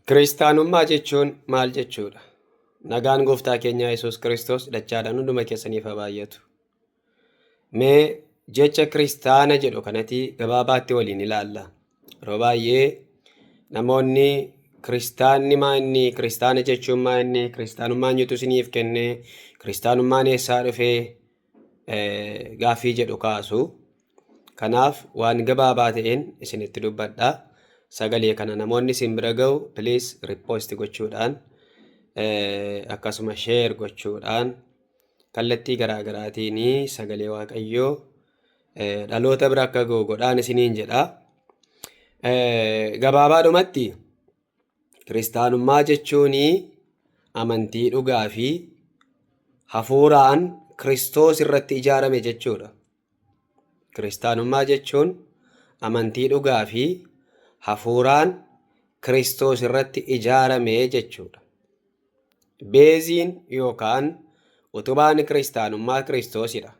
Kiristaanummaa jechuun maal jechuudha? Nagaan gooftaa keenyaa Yesuus Kiristoos dachaadhaan hunduma keessaniif haa baay'atu. Mee jecha kiristaana jedhu kanatti gabaabaatti waliin ilaalla. Yeroo baay'ee namoonni kiristaanni maa inni, kiristaana jechuun maa inni, kiristaanummaa eenyutu isiniif kenne, kiristaanummaan eessaa dhufee gaaffii jedhu kaasu. Kanaaf waan gabaabaa ta'een isinitti dubbadha. Sagalee kana namoonni isin bira ga'u please repost gochuudhaan akkasuma share gochuudhaan kallattii garaa garaatiin sagalee Waaqayyoo dhaloota bira akka ga'u godhaan isiniin jedha. Gabaabaadhumatti kiristaanummaa jechuun amantii dhugaa fi hafuuraan Kiristoos irratti ijaarame jechuudha. Kiristaanummaa jechuun amantii dhugaa fi hafuuraan Kiristoos irratti ijaarame jechuudha. Beeziin yookaan utubaan kiristaanummaa Kiristoosidha.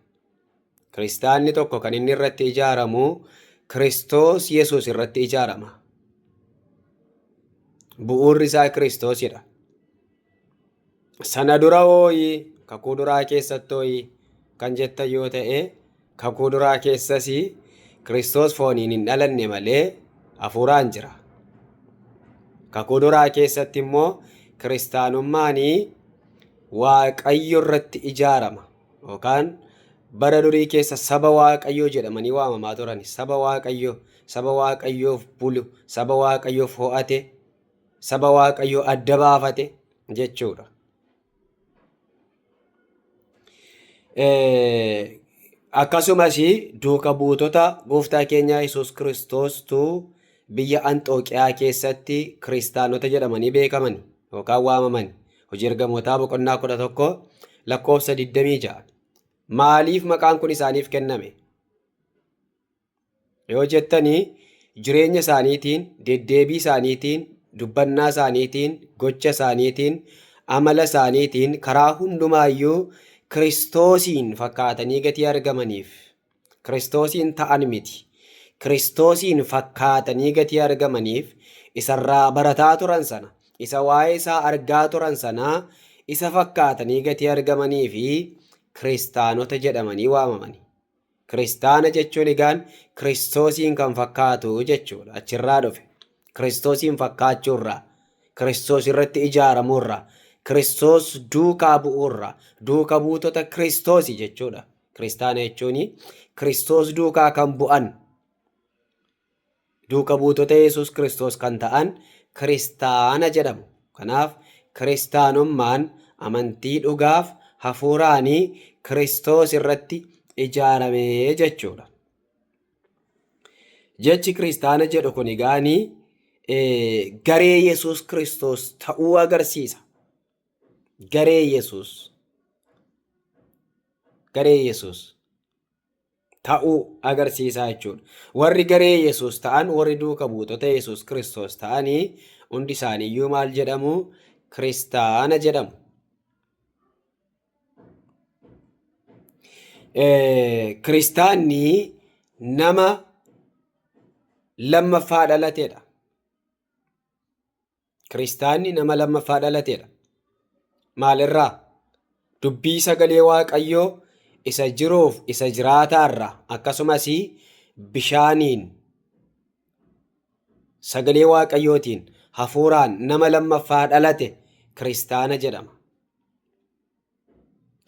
Kiristaanni tokko kan inni irratti ijaaramu Kiristoos Yesuus irratti ijaarama. Bu'uurri isaa Kiristoosidha. Sana dura hooyi kakuu duraa keessatti hooyi kan jettan yoo ta'e kakuu duraa keessas Kiristoos fooniin hin dhalanne malee hafuuraan jira. Kakuu duraa keessatti immoo kiristaanummaan Waaqayyo irratti ijaarama yookaan bara durii keessa saba Waaqayyoo jedhamanii waamamaa turan. Saba Waaqayyoo, saba Waaqayyoof bulu, saba Waaqayyoof ho'ate, saba Waaqayyoo adda baafate jechuudha. Akkasumas duuka buutota gooftaa keenyaa Yesuus Kiristoostu biyya Anxooqiyaa keessatti kiristaanota jedhamanii beekaman yookaan waamaman. Hojii Ergamootaa boqonnaa 11 lakkoofsa 26. Maaliif maqaan kun isaaniif kenname? Yoo jettanii jireenya isaaniitiin, deddeebii isaaniitiin, dubbannaa isaaniitiin, gocha isaaniitiin, amala isaaniitiin karaa hundumaayyuu Kiristoosiin fakkaatanii gatii argamaniif. Kiristoosiin ta'an miti. Kiristoosiin fakkaatanii gatii argamaniif isarraa barataa turan sana, isa waa'ee isaa argaa turan sana isa fakkaatanii gatii argamanii fi kiristaanota jedhamanii waamamani. Kiristaana jechuun egaan Kiristoosiin kan fakkaatu jechuudha. Achirraa dhufe. Kiristoosiin fakkaachuurraa, Kiristoos irratti ijaaramuurraa, Kiristoos duukaa bu'uurraa, duuka buutota Kiristoosi jechuudha. Kiristaana jechuun Kiristoos duukaa kan bu'an, duuka buutota Yesuus Kiristoos kan ta'an kiristaana jedhamu. Kanaaf kiristaanummaan amantii dhugaaf hafuuraanii Kiristoos irratti ijaarame jechuudha. Jechi kiristaana jedhu kun egaanii garee Yesuus Kiristoos ta'uu agarsiisa. Garee Yesuus. Garee Yesuus. Ta'uu agarsiisaa jechuudha. Warri garee Yesuus ta'an, warri duuka buutota Yesuus Kiristoos ta'anii hundi isaaniiyyuu maal jedhamu? Kiristaana jedhamu. Kiristaanni nama lammaffaa dhalatedha. Kiristaanni nama lammaffaa dhalatedha. Maalirraa? Dubbii sagalee Waaqayyoo isa jiruuf isa jiraataarraa akkasumas bishaaniin sagalee Waaqayyootiin hafuuraan nama lammaffaa dhalate kiristaana jedhama.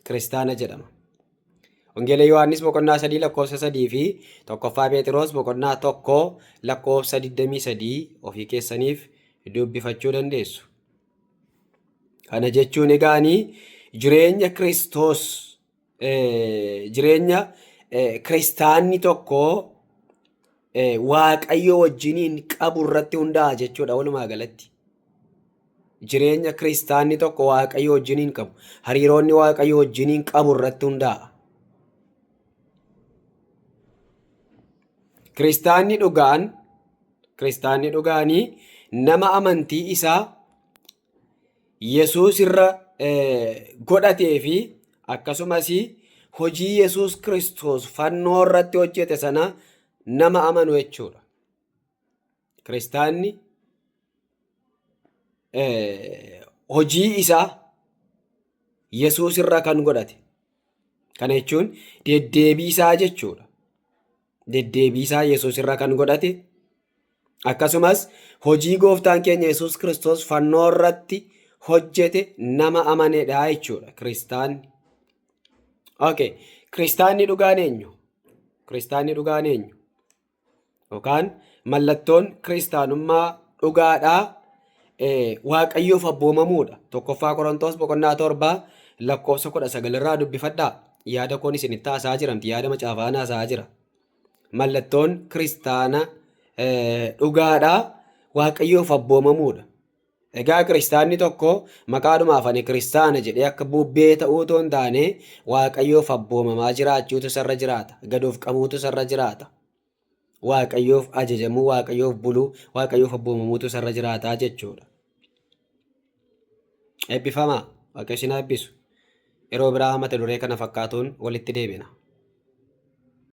Kiristaana jedhama. Wangeela Yohaannis boqonnaa 3 lakkoofsa 3 fi tokkoffaa Pheexiroos boqonnaa 1 lakkoofsa 23 ofii keessaniif dubbifachuu dandeessu. Kana jechuun egaanii jireenya Kiristoos jireenya kiristaanni tokko Waaqayyo wajjiniin qabu irratti hundaa'a jechuudha walumaa galatti. Jireenya kiristaanni tokko Waaqayyo wajjiniin qabu, hariiroonni Waaqayyo wajjiniin qabu irratti hundaa'a. Kiristaanni dhugaan kiristaanni dhugaanii nama amantii isaa Yesuus irra godhatee fi akkasumas hojii Yesuus Kiristoos fannoo irratti hojjete sana nama amanu jechuudha. Kiristaanni hojii isaa Yesuus irra kan godhate. Kana jechuun deddeebii isaa jechuudha. Deddeebii isaa Yesuus irra kan godhate, akkasumas hojii gooftaan keenya Yesuus Kiristoos fannoo irratti hojjete nama amanedha jechuudha kiristaanni. Okay. Kiristaanni dhugaan eenyu? Kiristaanni dhugaan eenyu? Yookaan mallattoon kiristaanummaa dhugaadhaa Waaqayyoof abboomamuudha. Tokkoffaa Qorontoos boqonnaa 7 lakkoofsa 19 irraa dubbifadhaa. Yaada koon isinitti haasa'aa jiramti. Yaada macaafaan haasa'aa jira. Mallattoon kiristaana dhugaadhaa Waaqayyoof abboomamuudha. Egaa kiristaanni tokko maqaadhumaaf ani kiristaana jedhee akka bubbee ta'uu otoo hin taane, Waaqayyoof abboomamaa jiraachuutu isarra jiraata. Gad of qabuutu isarra jiraata. Waaqayyoof ajajamuu, Waaqayyoof buluu, Waaqayyoof abboomamuutu isarra jiraata jechuudha. Eebbifamaa. Waaqayyo isin haa eebbisu. Yeroo biraa mata duree kana fakkaatuun walitti deebina.